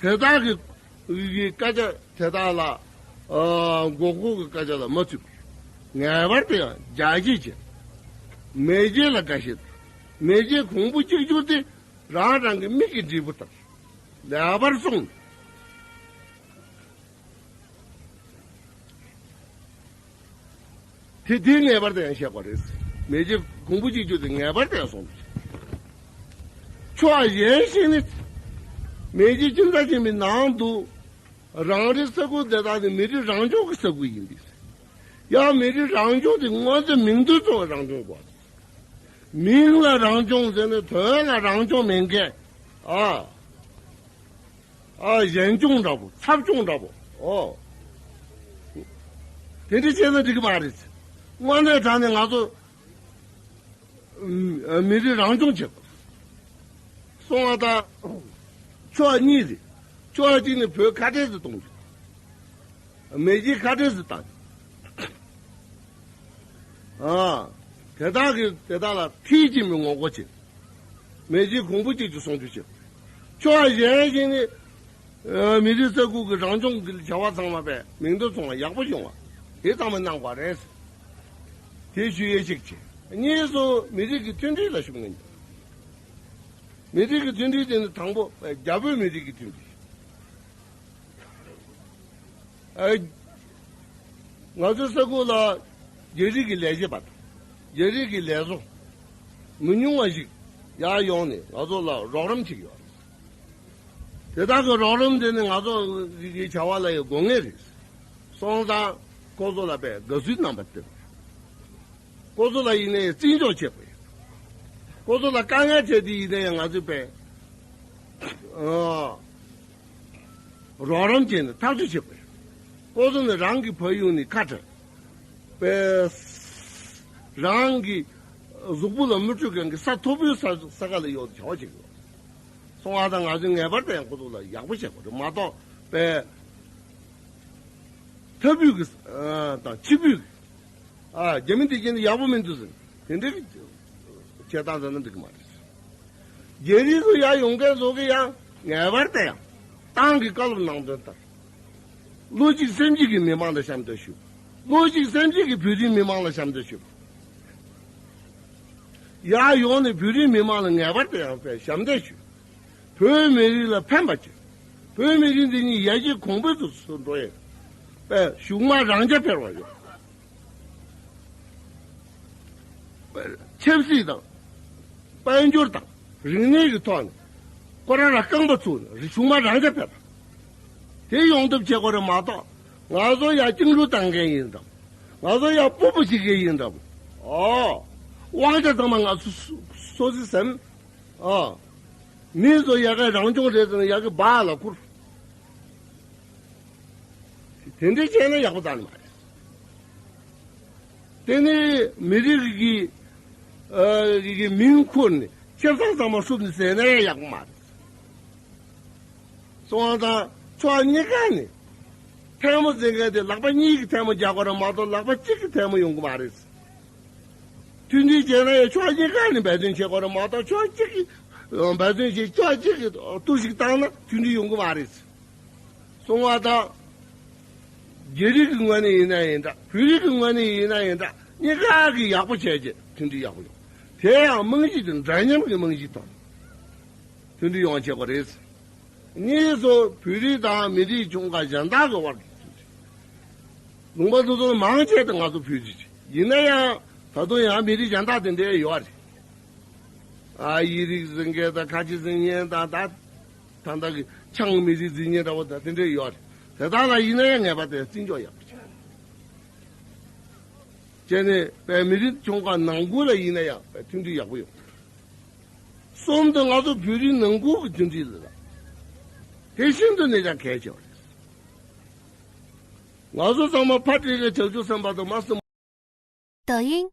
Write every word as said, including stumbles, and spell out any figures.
དེ་དག་གི་གི་སྐད་ཆ་དེ་དག་ལ། ཨ། མགོ་སྐོར་གྱི་སྐད་ཆ་ལ་མ་ཚུད་པར། ངེས་པར་དུ་ཡང་རྒྱ་སྐྱེད་བྱེད། མེས་རྒྱལ་ལ་དགའ་ཞེན། མེས་རྒྱལ་གོང་བུ་གཅིག་གྱུར་དེ་རང་རང་གི་མིག་གི་འབྲས་བུ་ལྟར་ལེགས་པར་སྲུང་། དེ་དེ་ངེས་པར་དུ་ཡང་བཤད་པ་རེད། མེས་རྒྱལ་གོང་བུ་གཅིག་གྱུར་དེ་ངེས་པར་དུ་ཡང་སྲུང་། ཕྱོགས་གཞན་ཞིག་ནི། མེས་རྒྱལ་ཁྱིམ་ཚང་ཆེན་མོའི་ནང་དུ། རང་རེའི་ས་ཁུལ་འདི་དག་ནི་མི་རིགས་རང་སྐྱོང་གི་ས་ཁུལ་ཡིན་པས། ཡང་མི་རིགས་རང་སྐྱོང་དེ་དངོས་དོན་མིང་དོན་མཚུངས་པའི་རང་སྐྱོང་དགོས། མིང་ལ་རང་སྐྱོང་ཟེར་ནས་དོན་ལ་རང་སྐྱོང་མེད་མཁན། ཨ། ཨ། གཞན་སྐྱོང་འདྲ་པོ། ཚབ་སྐྱོང་འདྲ་པོ། ཨོ། དེ་འདྲ་བྱས་ན་འགྲིག་གི་མ་རེད། དངོས་གནས་དྲང་ནས་ང་ཚོ་མི་རིགས་རང་སྐྱོང་བྱེད་དགོས། སོང་བ་དང་། ཕྱོགས་གཉིས་རེད། ཕྱོགས་གཅིག་ནས་བོད་ཁ་བྲལ་དུ་གཏོང་རྒྱུ། མེས་རྒྱལ་ཁ་བྲལ་དུ་བཏང་རྒྱུ། ཨ། དེ་དག་གིས་དེ་དག་ལ་མཐིལ་ཕྱིན་པའི་ངོ་རྒོལ་བྱེད། མེས་རྒྱལ་གོང་བུ་གཅིག་གྱུར་སྲུང་སྐྱོབ་བྱེད། ཕྱོགས་གཞན་ཞིག་ནས། ཨ། མི་རིགས་ས་ཁུལ་གྱི་རང་སྐྱོང་གི་བྱ་བ་ཚང་མ་པས་མིང་དོན་མཚུངས་པ་ཡག་པོ་བྱུང་བ། དེ་ཚང་མ་གནང་དགོས་རེད། དེ་ཞུ་ཡས་གཅིག་བྱས། གཉིས་སུ་མི་རིགས་ཀྱི་མཐུན་སྒྲིལ་ལ་ཤུགས་སྣོན་རྒྱག། མི་རིགས་ཀྱི་མཐུན་སྒྲིལ་དེ་ནི་དང་པོ་རྒྱ་བོད་མི་རིགས་ཀྱི་མཐུན་སྒྲིལ། ཨ། ང་ཚོའི་ས་ཁུལ་ལ་རྒྱ་རིགས་ཀྱི་ལས་བྱེད་པ་དང་། རྒྱ་རིགས་ཀྱི་ལས་བཟོ་མི་ཉུང་བ་ཞིག་ཡར་ཡོང་ནས་ང་ཚོ་ལ་རོགས་རམ་བྱེད་ཀྱི་ཡོད་རེད། དེ་དག་གི་རོགས་རམ་དེ་ནི་ང་ཚོ་གི་བྱ་བ་ལ་ཡང་དགོས་ངེས་རེད། སོང་ཙང་ཁོ་ཚོ་ལ་དཔེ་དགའ་བསུའི་རྣམ་པ་སྟོན། ཁོ་ཚོ་ལ་ཡིན་ནའི་བརྩི་འཇོག་བྱེད་དགོས། ཁོ་ཚོ་ལ་དཀའ་ངལ་འཕྲད་དེ་ཡིན་ནའི་ང་ཚོས་དཔེ། ཨ། རོགས་རམ་བྱས་ནས་ཐག་གཅོད་བྱེད་དགོས། ཁོ་ཚོ་ནི་རང་གི་ཕ་ཡུལ་ནས་ཁ་བྲལ། པས། རང་གི་གཟུགས་པོ་ལ་མི་འཕྲོད་མཁན་གྱི་ས་མཐོ་པོའི་ས་ས་ཁ་ལ་ཡོད་བྱ་བ་བྱེད་དགོས། སོང་བ་དང་ང་ཚོས་ངེས་པར་དུ་ཡང་ཁོ་ཚོ་ལ་ཡག་པོ་བྱེད་དགོས་རེད་མ་གཏོགས་པས། མཐའ་དབུས་ཀྱི་ཨ་དང་ཕྱི་དབུས་ཀྱི་ཨ་རྒྱ་མི་འདི་གྱད་ནི་ཡག་པོ་མི་འདུག་ཟེར་དེ་འདྲའི་གི་བྱེད་སྟངས་ཟེར་ན་འགྲིག་གི་མ་རེད། རྒྱ་རིགས་ཚོ་ཡར་ཡོང་མཁན་ཚོ་གི་ཡང་ངེས་པར་དུ་ཡང་ཏང་གི་བཀའ་སློབ་གནང་དོན་ལྟར། བློ་གཅིག་སེམས་གཅིག་གིས་མི་མང་ལ་ཞབས་འདེགས་ཞུ། བློ་གཅིག་སེམས་གཅིག་གིས་བོད་རིགས་མི་མང་ལ་ཞབས་འདེགས་ཞུ། ཡར་ཡོང་ནས་བོད་རིགས་མི་མང་ལ་ངེས་པར་དུ་ཡང་དཔེ་ཞབས་འདེགས་ཞུ། བོད་མི་རིགས་ལ་ཕན་པ་བྱེད། བོད་མི་རིགས་འདི་ཉིད་ཡར་རྒྱས་གོང་འཕེལ་དུ་འགྲོ་ཡས། དཔེ་གཞུང་མང་རང་རྐྱ་འཕེར་བ་ཡོང་། ཆབ་སྲིད་དང་། དཔལ་འབྱོར་དང་རིག་གནས་ཀྱི་ཐོག་ནས་ཁོ་རང་ལ་རྐང་པ་ཚུགས་ནས་གཞུང་མང་རང་རྐྱ་འཕེར་བ། དེ་ཡོང་ཐབས་བྱེད་དགོས་རེད་མ་གཏོགས་ང་ཚོ་ཡར་བཅིངས་འགྲོལ་བཏང་མཁན་ཡིན་དང་། ང་ཚོ་ཡར་སྤོབས་པ་བྱེད་མཁན་ཡིན་དང་། ཨོ། དབང་ཆ་ཚང་མ་ང་ཚོ་སོ་སོ་སོ་སོ་ཟིན། ཨོ། མི་ཚོ་ཡ་གི་རང་སྐྱོང་རེད་ཟེར་ན་ཡ་གི་སྦག་ལ་ཁུར། དེ་འདྲ་བྱས་ན་ཡག་པོ་རྩ་ནས་མ་རེད། དེ་ནི་མི་རིགས་ཀྱི་ཨ་ཀྱི་མིང་ཁུར་ནས་ཆབ་གསང་ཚང་མ་སྲུབ་ནས་ཟས་ན་ཡང་ཡག་པོ་མ་རེད། སོང་བ་དང་ཕྱོགས་གཉིས་ཀ་ནས་ཐལ་མོ་འཛིན་མཁན་དེ་ལག་པ་གཉིས་ཀྱིས་ཐལ་མོ་རྒྱག་དགོས་རེད་མ་གཏོགས་ལག་པ་གཅིག་གིས་ཐལ་མོ་ཡོང་གི་མ་རེད། མཐུན་སྒྲིལ་བྱས་ན་ཡང་ཕྱོགས་གཉིས་ཀ་ནས་འབད་བརྩོན་བྱེད་དགོས་རེད་མ་གཏོགས་ཕྱོགས་གཅིག་གིས་འབད་བརྩོན་བྱས་ཕྱོགས་གཅིག་གིས་གཏོར་བཤིག་བཏང་ན་མཐུན་སྒྲིལ་ཡོང་གི་མ་རེད། སོང་བ་དང་། རྒྱ་རིགས་ཀྱི་ངོས་ནས་ཡིན་ན་ཡིན་འདྲ། བོད་རིགས་ཀྱི་ངོས་ནས་ཡིན་ན་ཡིན་འདྲ། གཉིས་ཀ་གིས་ཡག་པོ་བྱས་རྗེས་མཐུན་སྒྲིལ་ཡག་པོ་ཡོང་། དེ་ཡང་རྨང་གཞི་དེ་འདྲ་མཉམ་གྱི་རྨང་གཞིའི་ཐོག་ནས་མཐུན་སྒྲིལ་ཡོང་བ་བྱེད་དགོས་རེད། གཉིས་སུ་བོད་རིགས་དང་མི་རིགས་ཆུང་ཁག་གཞན་དག་གི་དབར་གྱི་མཐུན་སྒྲིལ། ལུང་པ་དེ་ཚོ་མང་ཆེ་དེ་ང་ཚོ་བོད་རིགས་ཡིན་ན་ཡང་ད་དུང་ཡང་མི་རིགས་གཞན་དག་དེ་འདྲའི་ཡོད་རེད། ཨ་དབྱིས་རིགས་ཟེར་མཁན་དང་ཁ་ཆེ་ཟེར་མཁན་དང་ད། ད་ལྟ་གི་ཆའང་མི་རིགས་འཛིན་མཁན་འདྲ་བོ་དང་དེ་འདྲ་ཡོད་རེད། དེ་དག་ལ་ཡིན་ན་ཡང་ངེས་པར་དུ་བརྩི་འཇོག་ཡག་པོ་བྱས། བྱས་ནས་པའི་མི་རིགས་ཆུང་ཁག་ནང་ཁུལ་ལ་ཡིན་ན་ཡང་པའི་མཐུན་སྒྲིལ་ཡག་པོ་ཡོང་། གསུམ་དུ་ང་ཚོ་བོད་རིགས་ནང་ཁུལ་གྱི་མཐུན་སྒྲིལ་ལ་དེ་བཞིན་དུ་ནས་ཀྱང་གལ་ཆེ་བ་རེད། ང་ཚོ་ཚང་མ་ཕ་སྤྲེལ་ལ་བྱང་ཆུབ་སེམས་དཔའ་དང་མ་སེམས། 抖音